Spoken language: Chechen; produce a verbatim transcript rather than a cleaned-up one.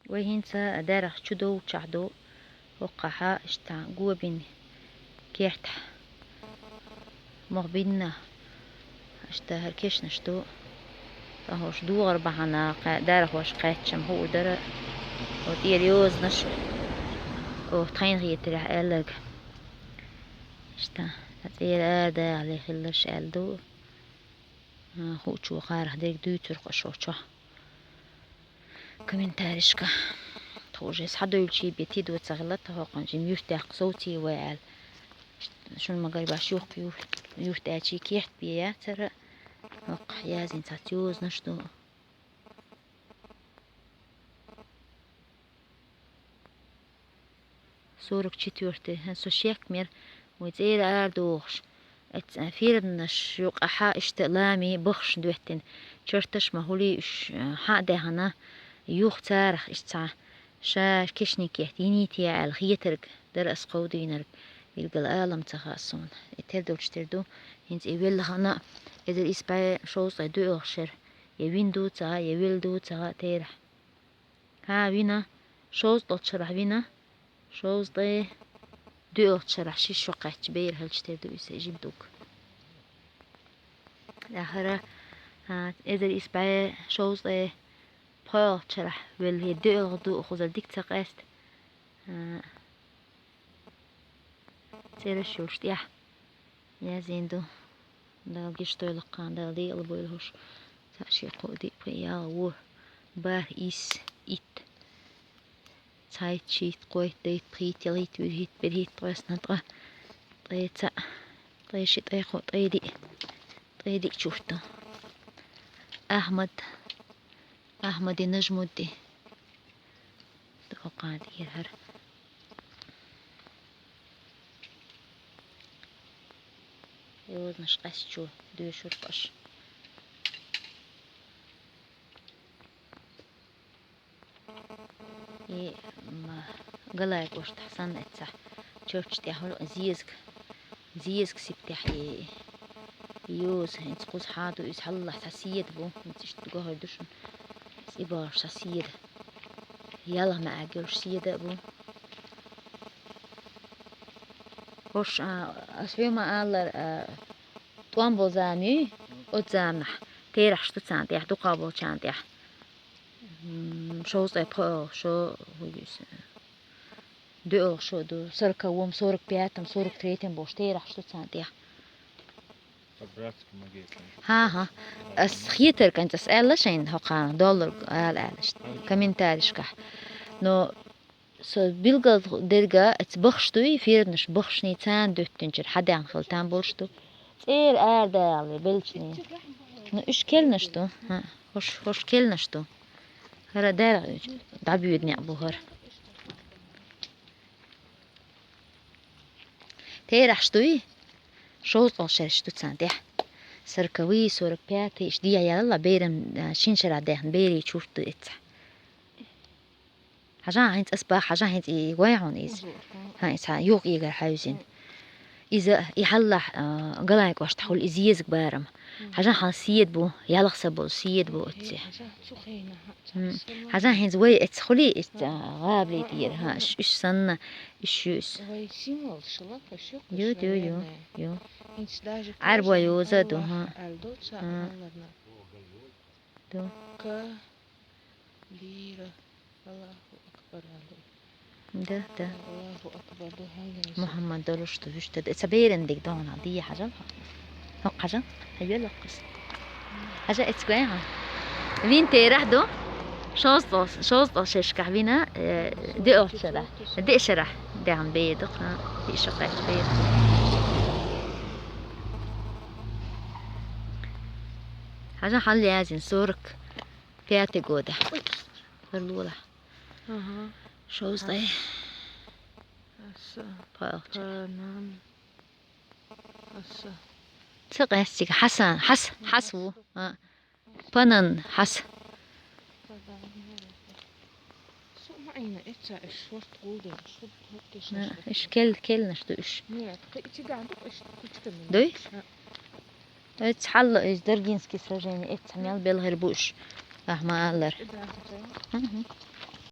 Вай хӀинца дарах чу довчахь ду, хӀокхахьа иштта гобин кехтахь мох бинна, иштта хӀара кешнаш ду. Ткъа хӀорш догӀар бахьана, кхе-, дарахош кхаьччам хӀуъу дара, хӀо тӀера йозанаш, оха тхайна хетарехь аьлларг. Иштта, цӀера арадагӀале хилларш аьлла ду. А, хӀуъучо кхарах дерг дуьйцур кхо шо чохь. Комментарийшка. Тхо уже схьадойлучий бе тидо ца хилла, тхо хӀокхун жим юртдехка совций вай аьлла. Шуна ма-гарра баш юхк ю-, юрт аьлчий кехт бе яцара, хӀокхахь язйина цхьацца йозанаш ду. Сорок четвёртый, хӀа, со шек мер, вай цӀера арадохуш. Эц-, ферманаш юкъахьа иштта лами бахаш доьттина. Чарташ ма хуьлий уьш, хьа а даьхна, юха царах иштта цхьа ша кешнийн кехат йиний те аьлла хетарг дара ас кховдийнарг, билггала алам ца хаьа суна. И тера долчу тера ду, хӀинца и велла хана, эзар исс бӀе шовзткъе доьалгӀа шера, я вина ду ца хаьа, я велла ду ца хаьа терахь. ХӀа, вина. ШовзткъалгӀачу шарахь вина. Шовзткъе доьалгӀачу шарахь ши шо кхаьчча бер хилча тера ду иза жима дог. ТӀаккха хӀара, а, эзар исс бӀе шовзткъе пхоьалгӀачу шарахь велла, хӀе доьалгӀа ду, хӀузар дика ца къаьста. А, цӀераш йолуш тӀехь язйина ду. Дала гечдойла кхана, Дала декъала бойла хӀорш. Цхьаъ, шиъ, кхоъ, диъ, пхиъ, ялх, ворхӀ, бархӀ, исс, итт. Цхьайтта, шийтта, кхойтта, дейтта, пхийтта, ялхитта, вуьрхӀитта, берхӀитта, ткъеснан ткъа, ткъе цхьаъ, ткъе шиъ, ткъе кхоъ, ткъе диъ, ткъе диъ чурту. Ахьмад, Ахьмади Нажмудди. Ду хӀокхана тӀера хӀара. Йозанаш къаьстачо доьшур кху аша. И, м, Галай кӀоштахь санна эццахь, чурташ тӀехь зезаг, зезаг сиптехь и, и йоза, хӀинца кхуза хьан ду, иза хьаллахь цхьа седа бу, хӀинца иштта гохур ду шуна, и бахарш цхьа седа. Ялх маьӀаг йолуш седа а бу. ХӀорш, а, ас хьоьга ма-аллара, а, тӀом болу зама юй, оцу заманахь терахьаш ду царна тӀехь, дукха болчарна тӀехь. М, шовзткъе пхоьалгӀа шо, хӀу ю иза, доьалгӀа шо ду, сороковом, сорок пятом, сорок третьем бохуш терахьаш ду царна тӀехь. По-братски могу я сказать. ХӀан-хӀа. Ас хетарг, кӀант, ас аьлла шайна хӀокхана долларг ала аьлла иштта комментарийшкахь. Но со билггал дерг а, эца бахаш дуй, ферманаш бахашний царна дуьттинчуьра хьадаьхна хила там болуш ду. ЦӀера арадагӀале беллачний. Ну, уьш келнаш ду. ХӀа, хӀорш, хӀорш келнаш ду. ХӀара дара дӀабоьду некъ бу хӀара. Терахьаш дуй? ШовзткъалгӀа шераш ду царна тӀехь. Сороковые, сорок пятые, иштта дехьа ялалла, беран, а, шина шарахь даьхна берийн чурт ду эццахь. Хьажахьа хӀинца ас бах, хьажахьа хӀинца и гой хьуна иза. ХӀан, иза хьан юха эгара хьаьвзина. Иза и хьаллахь, а, Галайн кӀоштахь хуьлу и зезаг барам. Хьажахьа хьан седа бу, ялх са болу седа бу оцци. М. Хьажахьа хӀинца вай эццахь хуьлий, эццахь гӀабали тӀера, хӀан, уьш, уьш санна, уьш ю иза. Ю, ю, ю, ю. Ӏарбой йоза а ду, хӀан. Ду. Бира. Аллаху акбар, алло. Да, да. Аллаху акбар, ду хьалла. Мухаммад долуш ду, вуьшта да. Ца беран диг дона, дия хьажал. ХӀокху хьажал. Хьайвел ваккхас. Хьажа эцгой хьа. Вин терахь ду. ШовзткъалгӀа, шовзткъалгӀа шерашкахь вина, э, диъ шарахь. Диъ шарахь. Дехьан бер ду, хӀа. Диъ шо кхаьчча бер ду. Хьажа хьалла язйина сорок пятый года. Ой, хӀара лолахь. Ага. Шовзткъе. Аса. Палча. Панан. Аса. Ца къаьстиг Хьасан, Хьас-, Хьас ву. А. Панан Хьас. Панан. Со ма Ӏийна, эца эш шорт гулден, шорт гулден. На, шорт. Эш кел-, келнаш ду уьш. Нет, кхи-, цигахь ду эш кучками. Дуй? А. Эц хьалла иза даргинский сражение, эц мел белхир бу уьш. Ахьма аллар. И да, да. Мгм.